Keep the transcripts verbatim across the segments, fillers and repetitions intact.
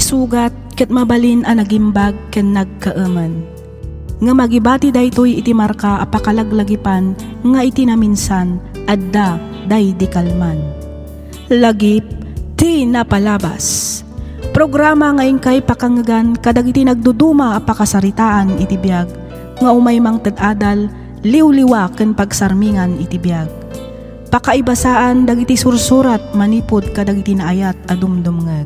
sugat ket mabalin a nagimbag ken nagkaemen. Ngem agibati daytoy iti marka a pakalaglagipan nga iti naminsan, adda daydi kalman. Lagip ti napalabas. Programa nga inkay pakangegan kadagiti nagduduma a pakasaritaan iti biag nga umay mangted adal, liwliwa ken pagsarmingan iti biag. Pakaibasaan dagiti sursurat manipud kadagiti naayat a dumdumngeg.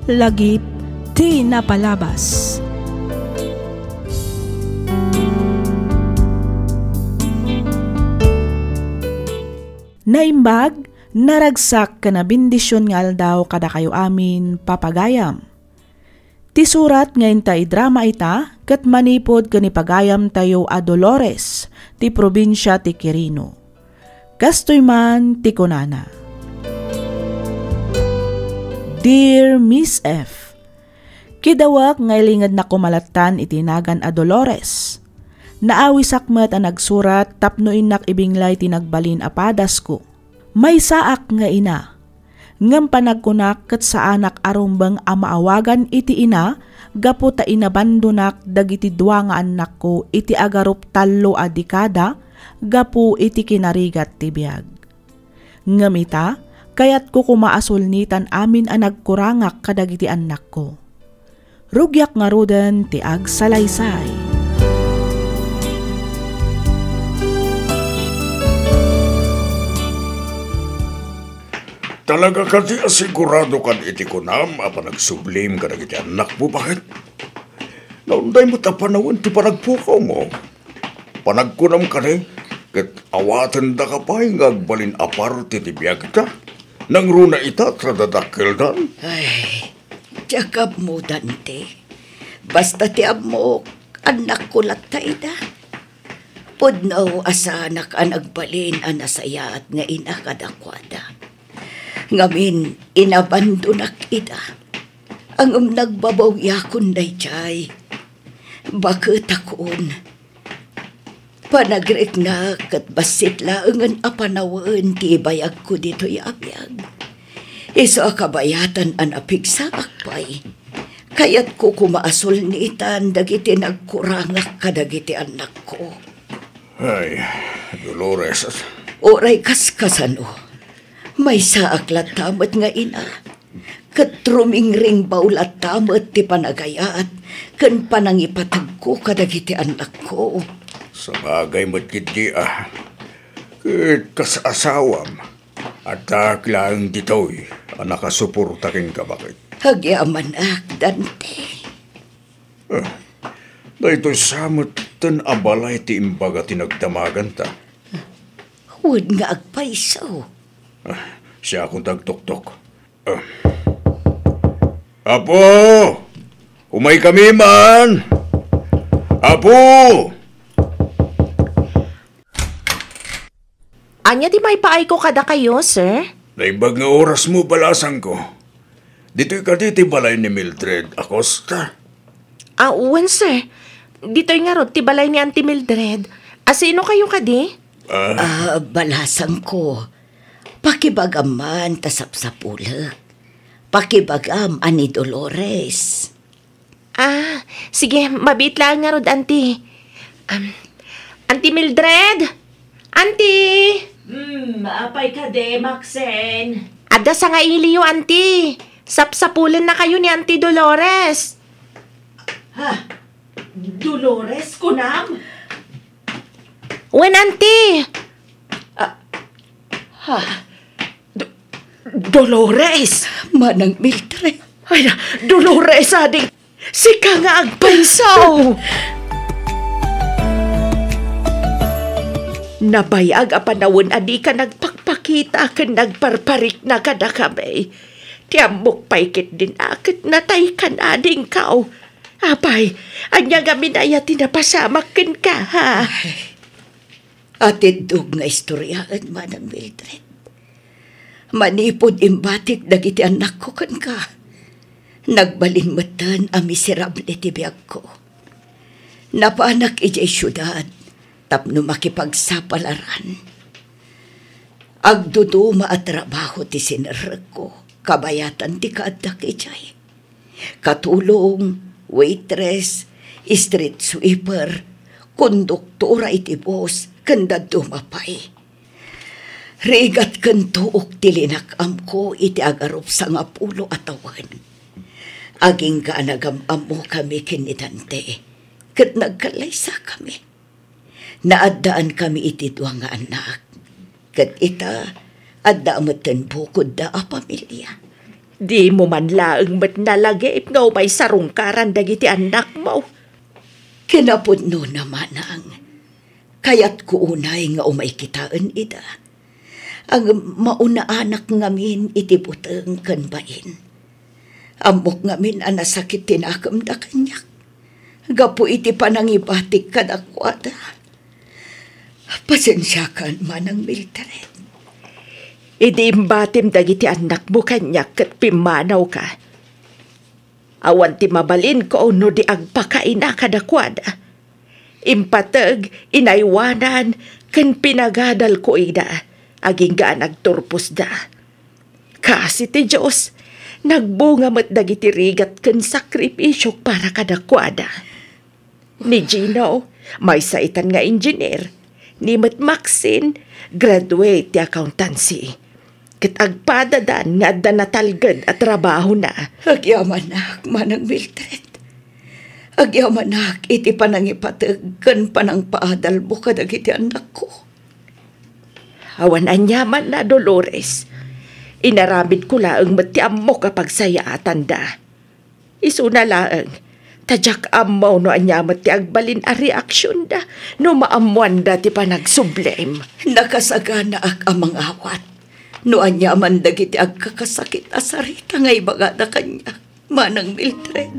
Lagip ti napalabas. Naimbag, naragsak ken nabendision nga aldaw kadakayo amin, papagayam. Ti surat nga inta idrama ita ket manipud ken ni pagayamtayo a Dolores, ti probinsia ti Quirino. Kastoy man ti kunana, Dear Miss F, kidawak nga ilingednak koma lattan iti nagan a Dolores. Naawisak met a nagsurat tapno innak ibinglay ti nagbalin a padasko. Maysaak nga ina, ngem panagkunak ket saanak a rumbeng a maawagan iti ina gapu ta inabandonak dagiti dua nga annakko iti agarup tallo a dekada gapu iti kinarigat ti biag. Ngem ita, kayatko koma a sulnitan amin a nagkurangak kadagiti annakko. Rugiak ngaruden ti agsalaysay. Talaga kadi a sigurado kad iti kunam a panagsublim kadagiti annakmo, baket? Naunday met a panawen ti panagpukawmo. Panagkunam kadi, ket awatendaka pay nga agbalin a parte ti biagda? Nangruna ita ta dadakkeldan? Ay, diak ammo, Dante. Basta ti ammok, annakko latta ida. Pudno a saanak a nagbalin a nasayaat nga ina kadakuada. Ngamin, inabandonak ida. Ngem nagbabawiakon daydiay. Baketakon. Panagriknak ket bassit laengen a panawen ti ibayagko ditoy a biag. Isu a kabayatan a napigsaak pay. Kayatko koma a sulnitan dagiti nagkurangak kadagiti annakko. Ay, Dolores. Uray kaskasano, maysaak latta met nga ina. Ket rumingringbaw latta met ti panagayat ken panangipategko kadagiti annakko. Sabagay met ketdi a. Ket kas asawam, addaak laeng ditoy a nakasuporta kenka, baket? Agyamanak, Dante. Ah, daytoy sa metten a balay ti imbaga ti nagdamaganta. Wen nga agpayso. Ah, siakon ti agtoktok. Ah. Apo! Umaykami man! Apo! Ania ti maipaayko kadakayo, sir? Naimbag nga orasmo, balasangko. Ditoy kadi ti balay ni Mildred Acosta? Ah, wen, sir. Ditoy ngarud ti balay ni Auntie Mildred. Asino kayo kadi? Ah. Ah, balasangko. Pakibagam man ta sapsapulek. Pakibagam a ni Dolores. Ah, sige, mabiit laeng ngarud, Auntie. Um, Auntie Mildred? Auntie! Hmm, apay kadi, Maxine? Adda sangailiyo, Auntie. Sapsapulennakayo ni Auntie Dolores. Ha? Dolores, kunam? Wen, Auntie. Ah, ha? Do-, Dolores! Manang Mildred. Ay, Dolores, ading sika nga agpayso! Nabayag a panawen a dika nagpakpakita ken nagparparikna kadakami. Ti ammok pay ketdin a ket nataykan adingkaw. Apay, ania ngamin aya ti napasamak kenka, ha? Ay, atiddog nga istoriaen, Manang Mildred. Manipud imbatik dagiti annakko kenka, nagbalin metten a miserable ti biagko. Napanak idiay siudad tapno makipagsapalaran. Agduduma a trabaho ti sinerrekko, kabayatan ti kaaddak idiay. Katulong, waitress, street sweeper, konduktora iti bus, ken dadduma pay. Rigat ken tuok ti linak-amko iti agarup sangapulo a tawen. Agingga a nagam-ammokami ken ni Dante, ket nagkallaysakami. Naaddaankami iti dua nga annak, ket ita, adda metten bukodda a pamilia. Dimo man laeng met nalagip nga umay sarungkaran dagiti annakmo. Kinapudnona, manang. Kayatko unay nga umay kitaen ida. Ngem maunaanak ngamin iti buteng ken bain. Ammok ngamin a nasakit ti nakemda kaniak gapu iti panangibatik kadakuada. Pasensiakan, Manang Mildred. Idi imbatim dagiti annakmo kaniak ket pimmanawka, awan ti mabalinko no di agpakaina kadakuada. Impateg, inaywanan, ken pinagadalko ida, agingga a nagturposda. Kaasi ti Dios, nagbunga met dagiti rigat ken sakripisiok para kadakuada. Ni Gino, maysa itan nga engineer. Ni met Maxine, graduate ti accountancy. Ket agpadadan nga adda natalged a trabahona. Agyamanak, Manang Mildred. Agyamanak iti panangipateg ken panangpaadalmo kadagiti annakko. Awan aniamanna, Dolores. Inaramidko laeng met ti ammok a pagsayaatanda. Isuna laeng, ta diak ammo no ania met ti agbalin a reaksionda no maammoanda ti panagsublim. Nakasaganaak a mangawat no aniaman dagiti agkakasakit a sarita nga ibagada kaniak, Manang Mildred.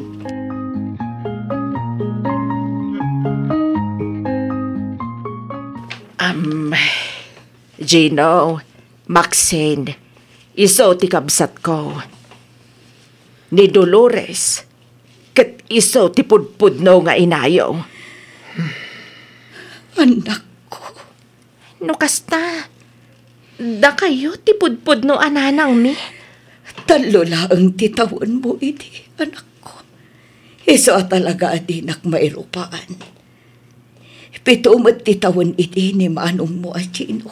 Am, Gino, Maxine, isu ti kabsatko. Ni Dolores, ket isu ti pudpudno nga inayo. Annakko. No kasta, dakayo ti pudpudno a nanangmi? Tallo laeng ti tawenmo idi, anakko. Isu a talaga a dinak mairupaan. Pito met ti tawen idi ni manongmo a Gino.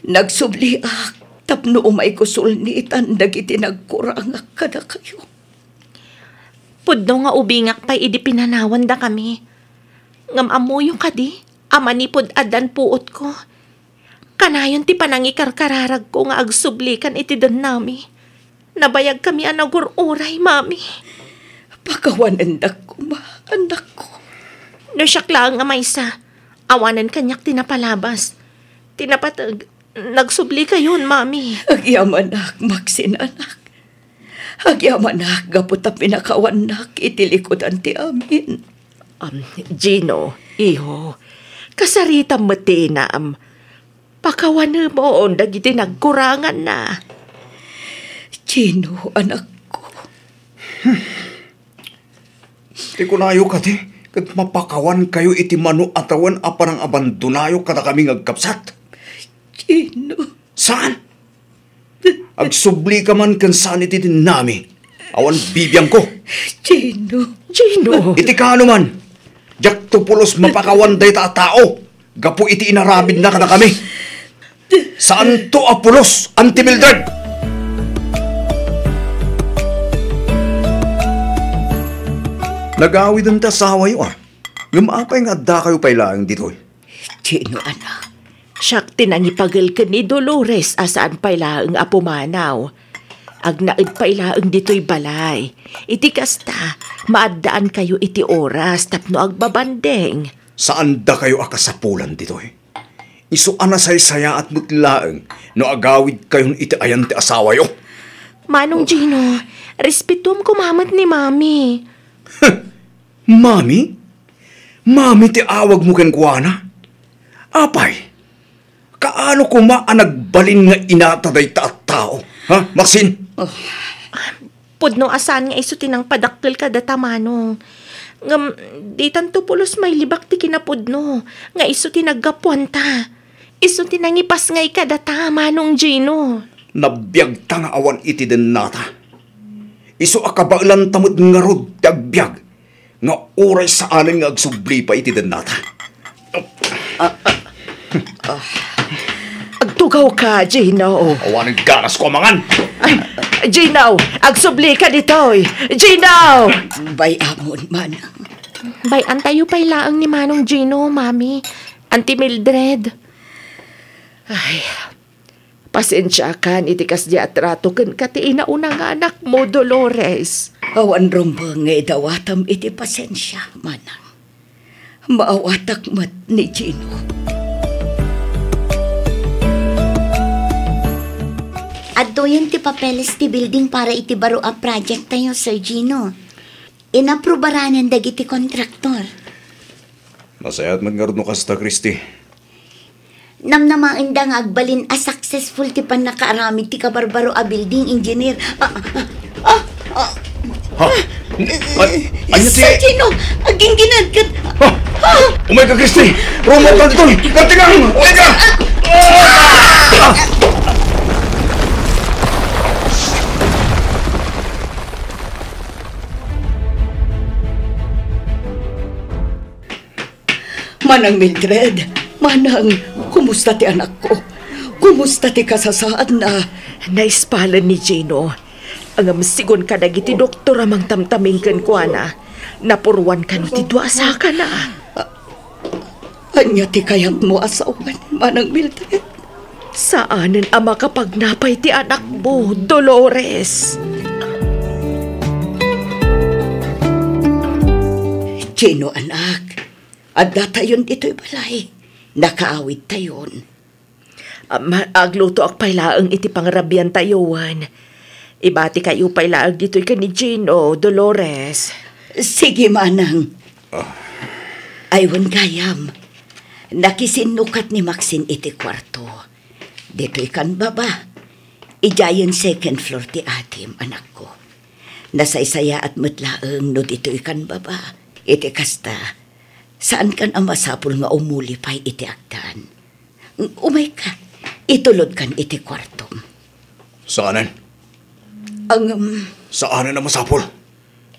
Nagsubliak tapno umayko sulnitan dagiti nagkurangak kadakayo. Pudno nga ubingak pay idi pinanawandakami. Ngem ammoyo kadi a manipud addan puotko, kanayon ti panangikarkararagko nga agsublikan iti dennami. Nabayagkami a nagur-uray, Mami. Pakawanendak koma, annakko. No siak laeng a maysa, awanen kaniak ti napalabas. Ti napateg, nagsublikayon, Mami. Agyamanak, Maxine, anak. Agyamanak gapu ta pinakawannak iti likudan ti amin. Um, Gino, iho, kasaritam met ti inam. Pakawanemon dagiti nagkuranganna. Gino, anakko. Ti kunayo kadi, ket mapakawankayo iti mano a tawen a panangabandonayo kadakami nga agkabsat? Gino. Saan? Agsublika man ken saan iti dennami. Awan bibiangko. Gino. Gino. Iti kaano man, diakto pulos mapakawan dayta a tao gapu iti inaramidna kadakami. Saanto a pulos, Auntie Mildred. Nagawiden ti asawayo, a. Ngem apay nga addakayo pay laeng ditoy? Gino, anak. Siak ti nangipagel ken ni Dolores a saan pay laeng a pumanaw. Agnaed pay laeng ditoy balay. Iti kasta, maaddaankayo iti oras tapno agbabanding. Saandakayo a kasapulan ditoy. Isu a nasaysayaat met laeng no agawidkayon iti ayan ti asawayo. Manong Gino, respetuam koma met ni Mami. Mami? Mami ti awagmo kenkuana? Apay, kaano koma a nagbalin nga inata dayta a tao? Ha, Maxine? Oh. Pudno a saan nga isu ti nangpadakkel kadata, Manong. Ngem, ditanto pulos mailibak ti kinapudno nga isu ti naggapuanta. Isu ti nangipasngay kadata, Manong Gino. Nabiagta nga awan iti dennata. Isu a kabaelanta met ngarud ti agbiag nga uray saanen nga agsubli pay iti dennata. Agtugawka, Gino. Awanen ganasko a mangan. Ay, Gino, agsublika ditoy. Gino! Bay-amon, manang. Bay-antayo pay laeng ni Manong Gino, Mami. Auntie Mildred. Ay, pasensiakan iti kasdi a trato kenka ti inauna nga anakmo, Dolores. Awan rumbeng nga idawatam iti pasensia, manang. Maawatak met ni Gino. Adtoyen ti papeles ti building para iti baro a project tayo, Sir Gino. Inaprubaranen dagiti kontraktor. Nasayaat met ngarud no kasta, Christy. Namnamaenda nga agbalin a successful ti pannakaaramid ti kabarbaro a building engineer. Ah, ah, ah, ah. Ha? Ay, ania ti Sir Gino, agingginadkat. Ha? Ha? Umay ka, Christy! Rumot ka ditoy! Nagtingang! Umay ka! Ah! Manang Mildred, Manang, kumusta ti anakko? Kumusta ti kasasaadna? Naispalen ni Gino. Ngem sigun kadagiti doktor a mangtamtaming kenkuana, napuruan kano ti dua a sakana. Ania ti kayatmo a sawen, Manang Mildred? Saanen a makapagnapay ti anakmo, Dolores. Gino, anak, addatayon ditoy balay. Nakaawidtayon. Am, aglutoak pay laeng iti pangrabiantayo wen ibatikayo pay laeng ditoy ken ni Gino, Dolores. Sige, manang. Ah. Ay, wen gayam. Nakisinnukat ni Maxine iti kuarto. Ditoy kan baba. Idiayen second floor ti adim, anakko. Nasaysayaat met laeng no ditoy kan baba. Iti kasta, saankan a masapul nga umuli pay iti agtan. Umayka, itulodkan iti kuartom. Saanen? Ngem, saanen a masapul.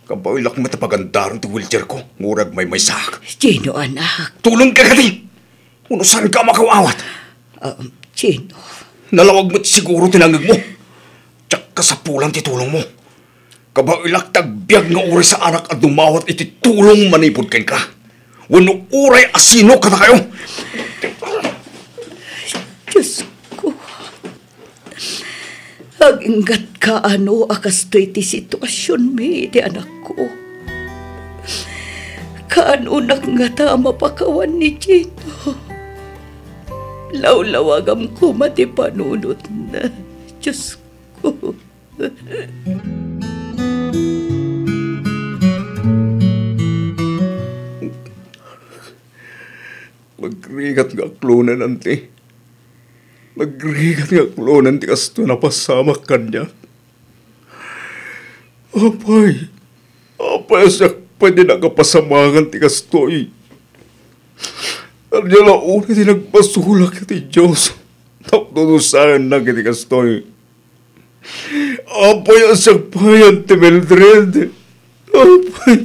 Kabaelak met a pagandaren ti wheelchairko, ngura agmaymaysaak. Gino, anak. Tulongka kadi! Unusanka a makaw-awat. Ah, Gino. Nalawag met siguro ti nangngegmo. Diak kasapulan ti tulongmo. Kabaelak ti agbiag nga uray saanak a dumawat iti tulong manipud kenka. Wenno uray a sino kadakayo. Diosko, aginggat kaano a kastoy ti situasionmi iti anakko. Kaanonak ngata a mapakawan ni Gino. Lawlawagam koma ti panunotna, Diosko. Nagrigat nga aklonen, anti. Nagrigat nga aklonen ti kastoy a napasamak kaniak. Apay, apay, siak pay ti nakapasamakan ti kastoy. Ania la unay ti nagbasolak iti Dios tapno dusaennak iti kastoy. Apay a siak pay, Auntie Mildred. Apay.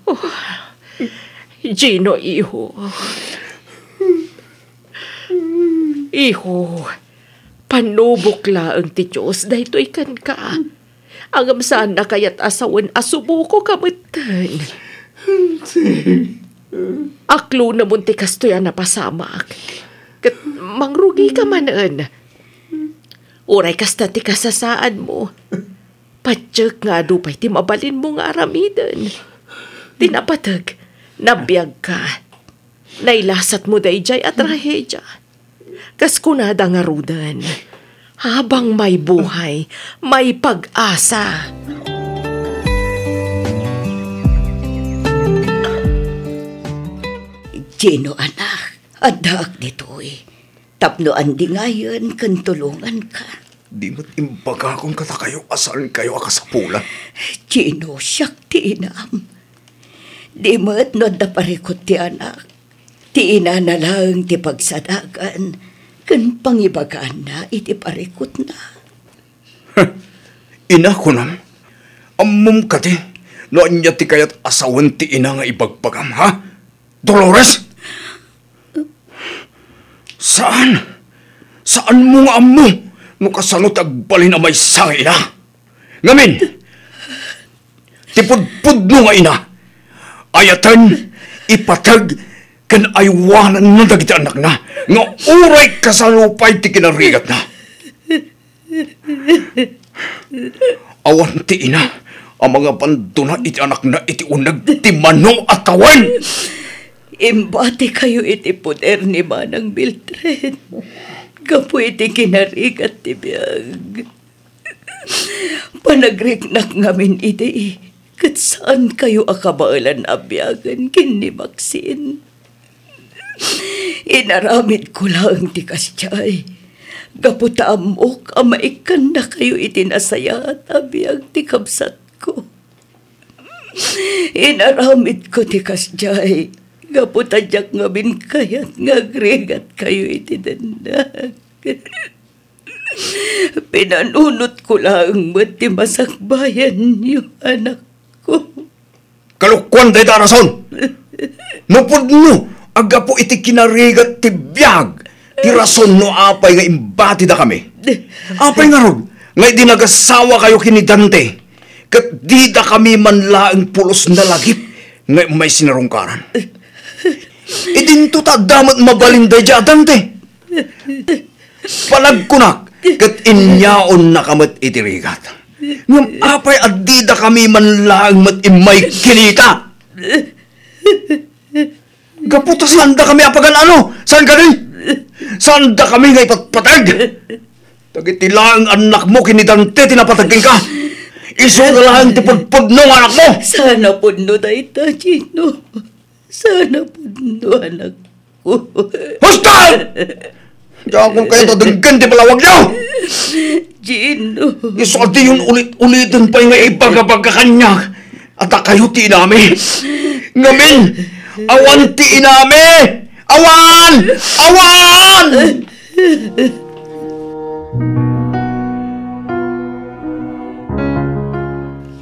Oh, Gino, iho. Iho, panubok laeng ti Dios daytoy kenka. Ngem saanna kayat a sawen a subokoka metten. Aklonemon ti kastoy a napasamak. Ket mangrugika manen. Uray kasta ti kasasaadmo, patiek nga adu pay ti mabalinmo nga aramiden. Ti napateg, nabiagka. Nailasatmo daydiay a trahedia. Kas kunada ngaruden, habang may buhay, may pag-asa. Gino, anak, addaak ditoy. Tapno andingayen ken tulonganka. Di met imbagakon kadakayo a saankayo a kasapulan. Gino, siak ti inam. Di met no adda parikut ti anak, ti inana laeng ti pagsadagan ken pangibagaanna iti parikutna. Ina, kunam? Ammom kadi no ania ti kayat a sawen ti ina nga ibagbagam, ha? Dolores? Saan? Saanmo nga ammo no kasano ti agbalin a maysa nga ina? Ngamin, ti pudpudno nga ina, ayaten, ipateg, ken aywananna dagiti annakna nga uray kasano pay ti kinarigatna. Awan ti ina a mangabandona iti anakna iti uneg ti mano a tawen. Imbatikayo iti poder ni Manang Mildred gapu iti kinarigat ti biag. Panagriknak ngamin idi ket saankayo a kabaelan a biagen ken ni Maxine. Inaramidko laeng ti kasdiay gapu ta ammok a maikkannakayo iti nasayaat a biag ti kabsatko. Inaramidko ti kasdiay gapu ta diak ngamin kayat nga agrigatkayo iti dennak. Pinanunotko laeng met ti masakbayanyo, anakko. Kalokuan dayta a rason! No pudno a gapu iti kinarigat ti biag ti rason no apay nga imbatidakami. Apay ngarud nga idi nagasawakayo ken ni Dante, ket didakami man laeng pulos nalagip nga immay sinarungkaran? Idinto ta adda met mabalin daydiay a Dante. Panagkunak ket inyaonnaka met iti rigat. Ngem apay a didakami man laeng met immay kinita? Gapu ta saandakami a pagan-ano? Saan kadi? Saandakami nga ipatpateg? Dagiti laeng annakmo ken ni Dante ti napateg kenka. Isu laeng ti pudpudno nga anakmo. Saan a pudno dayta, Gino. Saan a pudno, anakko. Husto! Diakon kayat a denggen ti palawagyo! Gino. Isu a diyon ulit-uliten pay nga ibagabaga kaniak a dakayo ti inami. Ngamin, awan ti inami! Awan! Awan!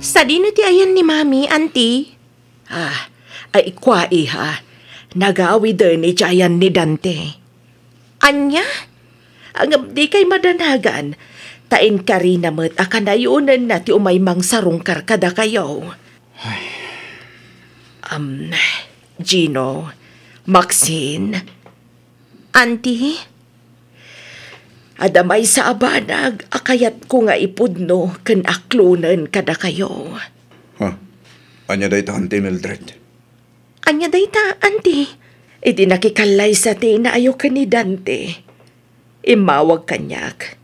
Sadino ti ayan ni Mami, Auntie? Ah, ay kua, iha. Nagawiden iti ayan ni Dante. Ania? Ngem dikay madanagan, ta inkarina met a kanayonenna ti umay mangsarungkar kadakayo. Ay. Am, Gino, Maxine, Auntie, adda maysa a banag a kayatko nga ipudno ken aklonen kadakayo. Ha? Ania dayta, Auntie Mildred? Ania dayta, Auntie? Idi nakikallaysa ti inayo ken ni Dante, immawag kaniak.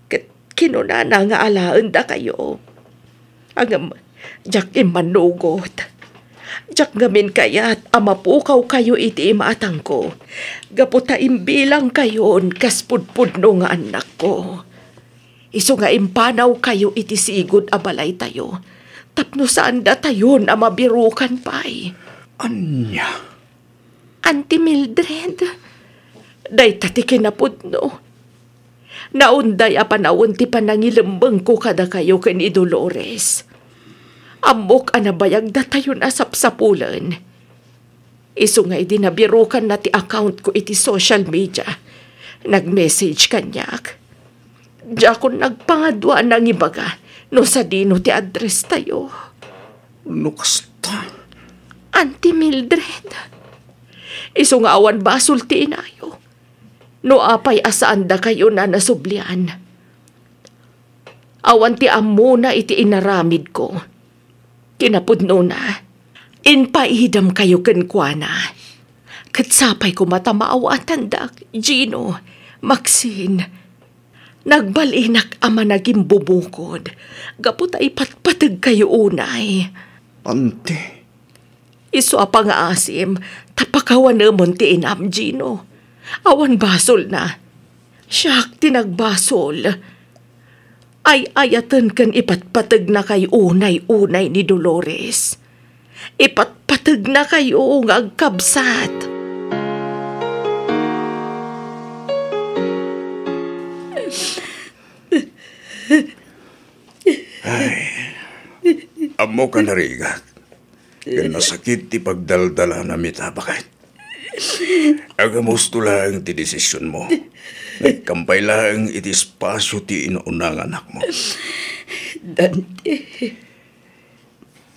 Ket kinunana nga alaendakayo. Ngem diak immanugot. Diak ngamin kayat a mapukawkayo iti imatangko gapu ta imbilangkayon kas pudpudno nga annakko. Isu nga impanawkayo iti sigud a balaytayo tapno saandatayon a mabirukan pay. Ania? Auntie Mildred, dayta ti kinapudno. Naunday a panawen ti panangilemmengko kadakayo ken ni Dolores. Ammok a nabayagdatayon a sapsapulen. Isu nga idi nabirukanna ti accountko iti social media, nag-message kaniak. Diakon nagpangadua a nangibaga no sadino ti address-tayo. No kasta. Auntie Mildred, isu nga awan basol ti inayo. No apay a saandakayon a nasublian. Awan ti ammona iti inaramidko. Kinapudnona, impaidamkayo kenkuana. Ket sapay koma ta maawatandak, Gino, Maxine. Nagbalinak a managimbubukod gapu ta ipatpategkayo unay. Auntie. Isu a pangaasim, ta pakawanemon ti inam, Gino. Awan basolna. Siak ti nagbasol. Ay-ayaten ken ipatpategnakayo unay-unay ni Dolores. Ipatpategnakayo nga agkabsat. Ay. Mao kanarigat. Ken nasakit ti pagdaldalanam ita, baket. Agmusto laeng ti desisionmo. Agkampay laeng iti espasio ti inuna nga anakmo. Dante.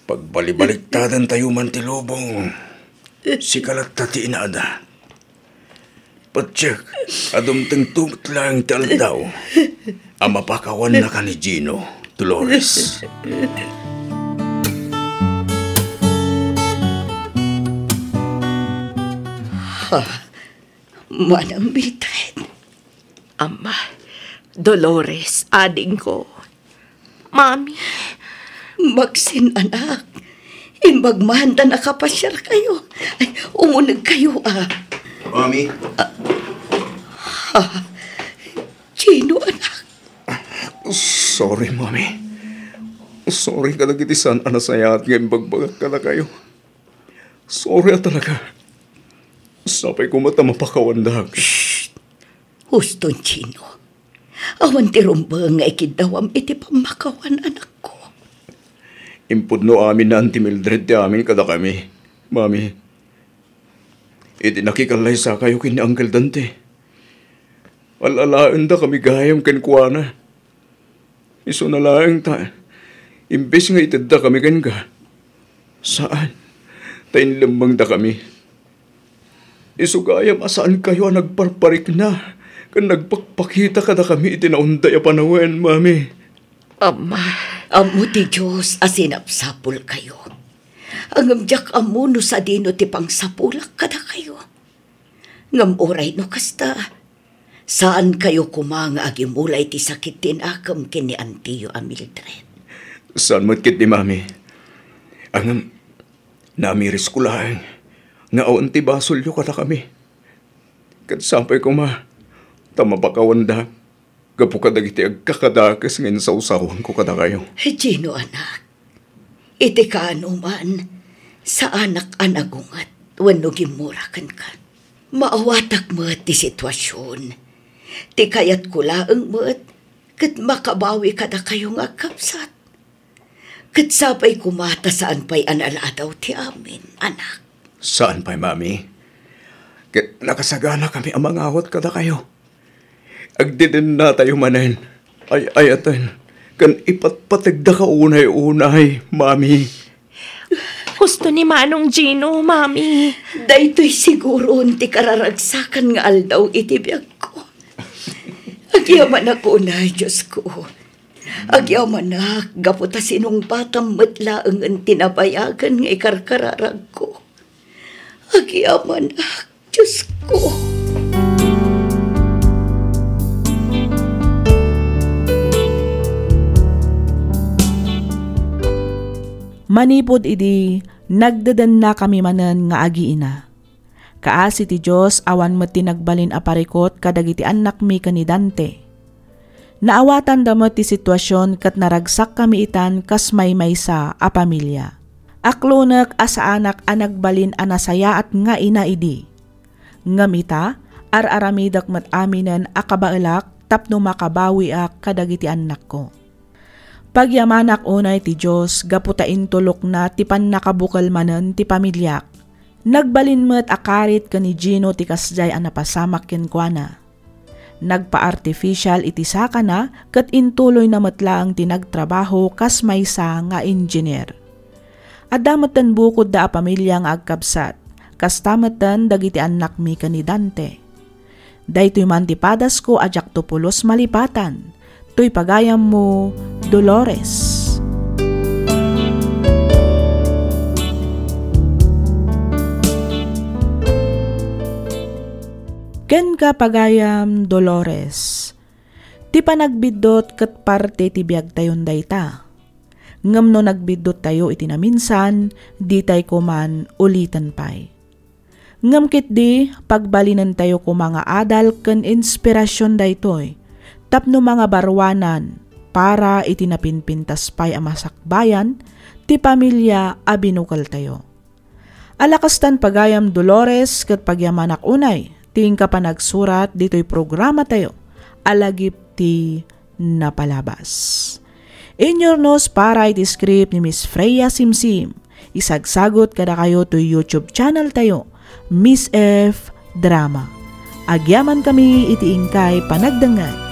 Pagbalibaliktadantayo man ti lubong, sika latta ti inaada. Patiek a dumtengto met laeng ti aldaw a mapakawannaka ni Gino, Dolores. Ha? Manang Mildred? Ama, Dolores, adingko. Mami. Maxine, anak. Imbag man ta nakapasiarkayo. Ay, umunegkayo, a. Mami. Ah, ha? Gino, anak? Sorry, Mami. Sorry kadagiti saan a nasayaat nga imbagbagak kadakayo. Sorry a talaga. Sapay koma ta mapakawandak. Shh! Huston, Gino. Awan ti rumbeng nga ikiddawam iti pammakawan, anakko. Impudno amin ni Auntie Mildred ti amin kadakami, Mami. Iti nakikallaysakayo ken ni Uncle Dante, al-alaendakami gayam kenkuana. Isuna laeng ta, imbes nga iteddakami kenka, saan, ta inlemmengdakami. Isu gayam a saankayo a nagparparikna ken nagpakpakita kadakami iti naunday a panawen, Mami. Ama. Ammo ti Dios a sinapsapulkayo. Ngem diak ammo no sadino ti pangsapulak kadakayo. Ngem uray no kasta, saankayo koma nga agimula iti sakit ti nakem ken ni antiyo a Mildred. Saan met ketdi, Mami. Ngem, naamirisko laeng nga awan ti basolyo kadakami. Ket sapay koma ta mapakawandak gapu kadagiti agkakadakes nga insawsawanko kadakayo. Gino, anak, iti kaanoman, saanak a nagunget wenno gimmura kenka. Maawatak met ti situasion. Ti kayatko laeng met ket makabawi kadakayo nga agkabsat. Ket sapay koma ta saan pay a naladaw ti amin, anak. Saan pay, Mami. Ket nakasaganakami a mangawat kadakayo. Agdedennatayo manen. Ay-ayaten ken ipatpategdaka unay-unay, Mami. Husto ni Manong Gino, Mami. Daytoy siguron ti kararagsakan nga aldaw iti biagko. Agyamanak unay, Diosko. Agyamanak gapu ta sinungbatam met laengen ti nabayagen nga ikarkararagko. Agyamanak, Diosko. Manipud idi, nagdedennakami manen nga agiina. Kaasi ti Dios, awan met ti nagbalin a parikut kadagiti annakmi ken ni Dante. Naawatanda met ti situasion ket naragsakkami itan kas maymaysa a pamilia. Aklonek a saanak a nagbalin a nasayaat nga ina idi. Ngem ita, ar-aramidek met aminen a kabaelak tapno makabawiak kadagiti annakko. Pagyamanak unay ti Dios gapu ta intulokna ti pannakabukel manen ti pamiliak. Nagbalin met a karit ken ni Gino ti kasdiay a napasamak kenkuana. Nagpa-artificial iti sakana ket intuloyna met laeng ti nagtrabaho kas maysa nga engineer. Adda metten bukodda a pamilia nga agkabsat, kasta metten dagiti annakmi ken ni Dante. Daytoy man ti padasko a diakto pulos malipatan. Toy pagayammo, Dolores. Kenka, pagayam Dolores, ti panagbiddut ket parte ti biagtayon dayta. Ngem no nagbiddut tayo iti naminsan, ditay koman uliten pay. Ngem ketdi, pagbalinentayo koma nga adal ken inspirasion daytoy, tapno mangabaruanan para iti napinpintas pay a masakbayan ti pamilia a binukeltayo. Ala kastan, pagayam Dolores ket pagyamanak unay ti inka panagsurat ditoy programatayo a Lagip ti Napalabas. Inyurnos para iti script ni Miss Freya Simsim. Isagsagot kadakayo toy YouTube channel tayo, Miss F Drama. Agyaman kami iti inkay panagdengngeg.